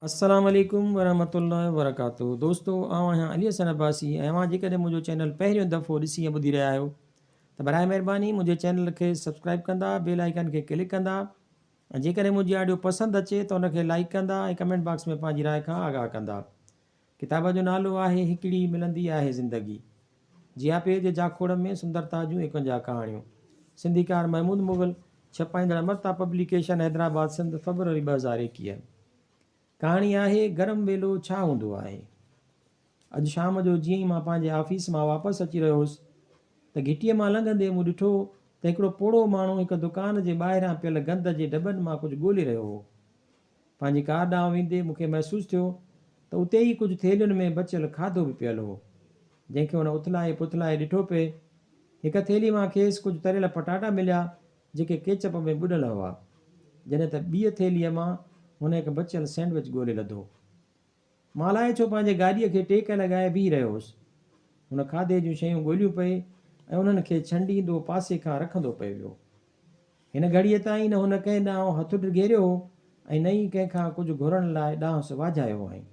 السلام عليڪم ورحمة الله وبرڪاته دوستو آئون آهيان علي حسن عباسي ۽ اوهان جيڪڏهن منهنجو چينل پهريون دفعو ڏسي ۽ ٻڌي رهيا آهيو ته برائي مهرباني منهنجي چينل کي سبسڪرائب ڪندا بيل آئيڪن کي ڪلڪ ڪندا ۽ جيڪڏهن منهنجي آڊيو پسند اچي ته ان کي لائيڪ ڪندا ۽ ڪمينٽ باڪس ۾ پنهنجي راء کان آگاهه ڪندا ڪتاب جو نالو آهي هڪڙي ملندي آهي زندگي جياپي جي جاکوڙ ۾ سندرتا جون 51 ڪهاڻيون سنڌيڪار محمود مغل ڇپائيندڙ امرتا پبليڪيشن حيدرآباد سنڌ فبروري 2021 ڪهاڻي آهي گرم ويلو ڇا هوندو آهي؟ اڄ شام جو جيئن ئي مان پنهنجي آفيس مان واپس اچي رهيو هوس ته گهٽيء مان لنگهندي مون ڏٺو ته هڪڙو پوڙهو ماڻهو هڪ دڪان جي ٻاهران پيل گند جي ڊٻن مان ڪجهه ڳولي رهيو هو. پنهنجي ڪار ڏانهن ويندي مون کي محسوس ٿيو ته اتي ئي ڪجهه ٿيلهين ۾ بچيل کاڌو به پيل هو، جنهن کي هن اٿلائي پٿلائي ڏٺو پئي. هڪ ٿيلهي مان کيس ڪجهه تريل پٽاٽا مليا، جيڪي ڪيچپ ۾ ٻڏل هئا. جڏهن ته ٻيء ٿيلهيء مان هن هڪ بچيل سينڊوچ ڳولي لڌو. مان الائي ڇو پنهنجي گاڏيء کي ٽيڪ لڳائي بيهي رهيو هوس. هن کاڌي جون شيون ڳوليون پئي ۽ انهن کي ڇنڊيندو پاسي کان رکندو پئي ويو. هن گهڙيء تائين نه هن ڪنهن ڏانهن هٿ ڊگهيريو هو ۽ نه ئي ڪنهن کان ڪجهه گهرڻ لاء ڏانهس واجهايو هئائين.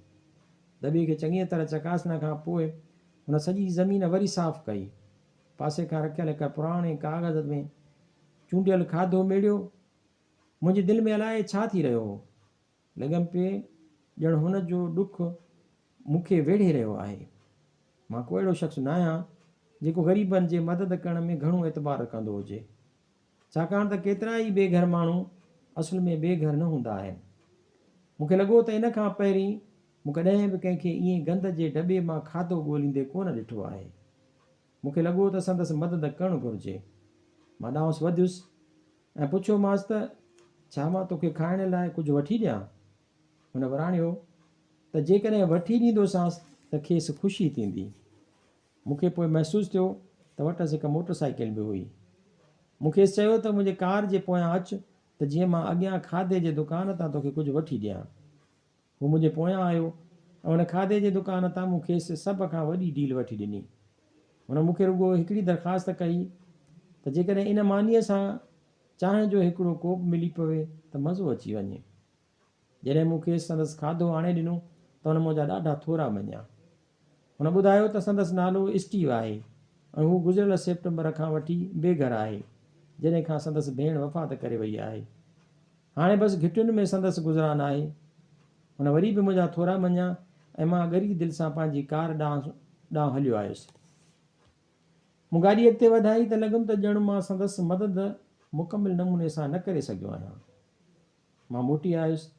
دٻي کي چڱيء طرح چڪاسڻ کان پوء هن سڄي زمين وري صاف ڪئي. پاسي کان رکيل هڪ پراڻي ڪاغذ ۾ چونڊيل کاڌو ميڙيو. منهنجي دل ۾ الائي ڇا ٿي رهيو هو. لڳم پئي ڄڻ هن جو ڏک مون کي ويڙهي رهيو آهي. مان ڪو اهڙو شخص ناهيان جيڪو غريبن جي مدد ڪرڻ ۾ گهڻو اعتبار رکندو هجي. ڇاڪاڻ ته ڪيترا ئي بي گهر ماڻهو اصل ۾ بي گهر نه هوندا آهن. مون کي لڳو ته ان کان پهرين مون ڪڏهن به ڪنهن کي ائين گند جي ڊٻي مان کاڌو ڳوليندي ڪونه ڏٺو آهي. مون کي لڳو ته سندس مدد ڪرڻ گهرجي. مان ڏانهس وڌيس ۽ پڇيومانس ته ڇا مان توکي کائڻ لاء ڪجهه وٺي ڏيان؟ هن وراڻيو ته جيڪڏهن وٺي ڏيندوسانس ته کيس خوشي ٿيندي. مون کي پوء محسوس ٿيو ته وٽس هڪ موٽر سائيڪل به هئي. مون کيس چيو ته منهنجي ڪار جي پويان اچ ته جيئن مان اڳيان کاڌي جي دڪان تان توکي ڪجهه وٺي ڏيان. هو منهنجي پويان آيو ۽ ان کاڌي جي دڪان تان مون کيس سڀ کان وڏي ڊيل وٺي ڏني. هن مون کي رڳو هڪڙي درخواست ڪئي ته جيڪڏهن ان مانيء سان چانهه جو هڪڙو ڪوپ ملي پوي ته مزو اچي وڃي. جڏهن مون کيس سندس کاڌو آڻي ڏنو ته هن منهنجا ڏاڍا ٿورا مڃيا. هن ٻڌايو ته سندس نالو اسٽيو آهي ۽ هو گذريل سيپٽمبر کان وٺي بي گهر آهي، جڏهن کان سندس ڀيڻ وفات ڪري وئي آهي. هاڻي بس گهٽين ۾ سندس گذران آهي. هن وري به منهنجا ٿورا مڃيا ۽ مان ڳري دل سان پنهنجي ڪار ڏانهن هليو آيس. مون گاڏي اڳتي وڌائي ته لڳم ته ڄڻ مان سندس مدد مڪمل نموني سان نه ڪري سگهيو آهيان. مان موٽي آيس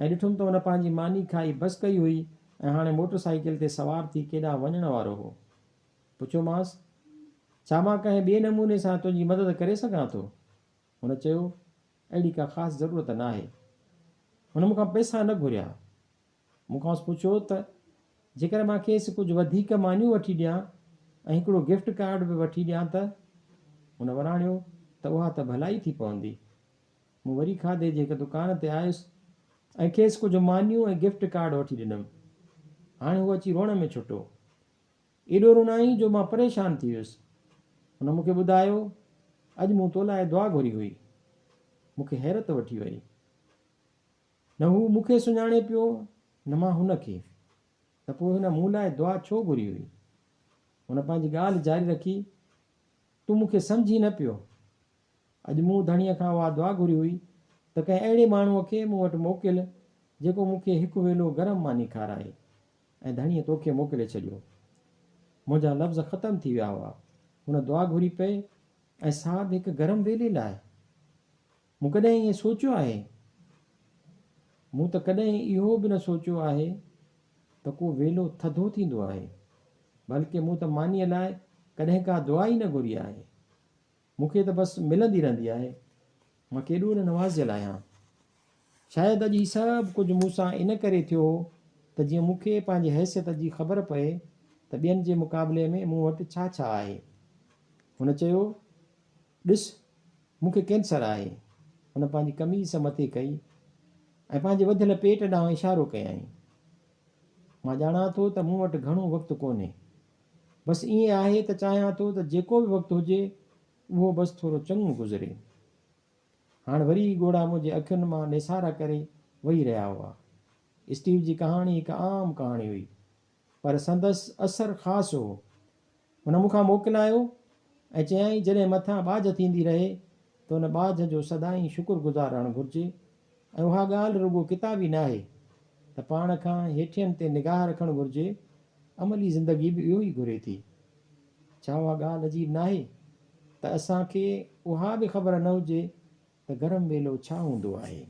۽ ڏٺم ته هن پنهنجي ماني کائي بس ڪئي هئي ۽ هاڻي موٽر سائيڪل تي سوار ٿي ڪيڏانهن وڃڻ وارو هو. پڇيومانس، ڇا مان ڪنهن ٻئي نموني سان تنهنجي مدد ڪري سگهان ٿو؟ هن چيو، اهڙي ڪا خاص ضرورت ناهي. هن مون کان پئسا نه گهريا. مون کانئس پڇيو ته جيڪڏهن مان کيس ڪجهه وڌيڪ مانيون وٺي ڏيان ۽ هڪڙو گفٽ ڪارڊ به وٺي ڏيان ته؟ هن وراڻيو ته اها ته ڀلائي ٿي پوندي. مون وري کاڌي جي هڪ دڪان تي آيس ۽ کيس ڪجهه مانيون ۽ گفٽ ڪارڊ وٺي ڏنم. هاڻي هو اچي روئڻ ۾ ڇٽو. ايڏو رنائين جو مان پريشان ٿي ويس. هن مون کي ٻڌايو، اڄ مون تو لاء دعا گهري هئي. مون کي حيرت وٺي وئي. نه هو مون کي سڃاڻي پيو نه مان هن کي. ته پوء هن مون لاء دعا ڇو گهري هئي؟ هن پنهنجي ڳالهه جاري رکي، تون مون کي سمجهين نه پيو. اڄ مون ڌڻيء کان اها دعا گهري هئي ته ڪنهن اهڙي ماڻهوء کي مون وٽ موڪل، جيڪو مون کي هڪ ويلو گرم ماني کارائي ۽ ڌڻيء توکي موڪلي ڇڏيو. منهنجا لفظ ختم ٿي ويا هئا. هن دعا گهري پئي ۽ سا به هڪ گرم ويلي لاء. مون ڪڏهن ائين سوچيو آهي؟ مون ته ڪڏهن اهو به نه سوچيو آهي ته ڪو ويلو ٿڌو ٿيندو آهي. بلڪه مون ته مانيء لاء ڪڏهن ڪا دعا ئي نه گهري آهي. مون کي ته بس ملندي رهندي آهي. مان ڪيڏو نه نوازيل آهيان. شايد اڄ هي سڀ ڪجهه مون سان ان ڪري ٿيو هو ته جيئن مون کي پنهنجي حيثيت جي خبر پئي ته ٻين جي مقابلي ۾ مون وٽ ڇا ڇا آهي. هن چيو، ڏس، مون کي ڪينسر آهي. هن پنهنجي قميص مٿي ڪئي ۽ پنهنجي وڌيل پيٽ ڏانهن اشارو ڪيائين. مان ڄاڻان ٿو ته مون وٽ گهڻو وقت ڪونهي. بس ائين آهي ته چاهيان ٿو ته جيڪو به وقت هجي اهو بس ٿورو چڱو گذري. هاڻ وري ڳوڙها منهنجي اکين مان نيسارا ڪري وهي رهيا هئا. اسٽيو جي ڪهاڻي هڪ عام ڪهاڻي هئي، پر سندس اثر خاص هو. هن مون کان موڪلايو ۽ چيائين، جڏهن مٿان ٻاجهه ٿيندي رهي ته ان ٻاجهه جو سدائين شڪر گذار رهڻ گهرجي ۽ اها ڳالهه رڳو ڪتابي ناهي ته پاڻ کان هيٺين تي نگاهه رکڻ گهرجي، عملي زندگي به اهو ئي گهري ٿي. ڇا اها ڳالهه عجيب ناهي ته اسان کي اها به خبر نه هجي ته گرم ويلو ڇا هوندو آهي؟